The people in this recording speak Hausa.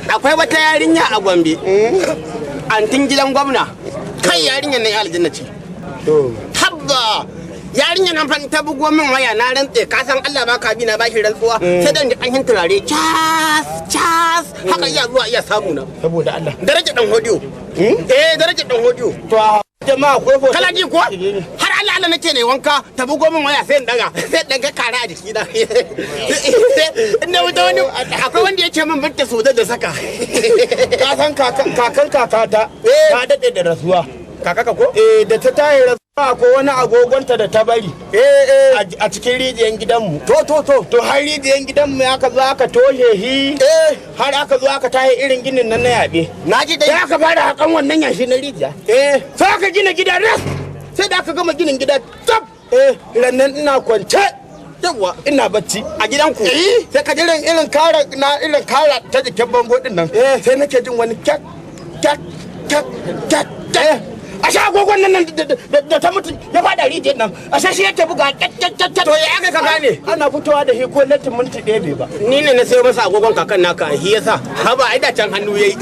Akwai wata yarinya a Gombe, antin gidan gwamna. Kai, yarinyar nan ya aljanna ce. Habba, yarinyar nan fa in ta bugo min waya, na rantse, ka san Allah ba ka bi na bashi rantsuwa, sai dan ji ƙanshin turare cas cas haka iya zuwa iya samu na. Saboda Allah. Daraja dan hodiyo, eh, daraja dan hodiyo. To, a jama'a ko foto. Kana ji ko? Har Allah Allah nake ne wanka ta bugo min waya, sai in daga, sai in daga kara a jiki na inda wuta. Wani akwai wanda yake min binta soda da saka. Ka san kakan kakata ta daɗe da rasuwa. Kakaka ko? Eh, da ta tayi rasuwa ko wani agogonta da ta bari eh eh a cikin rijiyar gidanmu. To to to. To, har rijiyar gidanmu aka zo aka toshe shi, har aka zo aka tayi irin ginin nan na yaɓe. Na ji dai. Sai aka fara haƙan wannan yashi na rijiya, sai aka gina gida ras. Sai da aka gama ginin gida tsaf, rannan ina kwance, ina bacci A gidanku? Eh. Sai ka irin irin kara na, irin kara ta jikin bango din nan, sai nake jin wani kyak kyak kyak kyak kyak. A sha agogon nan nan da ta mutu ya fada rijiyar nan, a sha shi yake buga kyak kyak kyak kyak. To, ya aka ka gane? Ana fitowa da shi ko latin minti 1 bai ba. Ni ne na sayo masa agogon kakan naka, shi yasa. Haba, ai da can hannu yayi.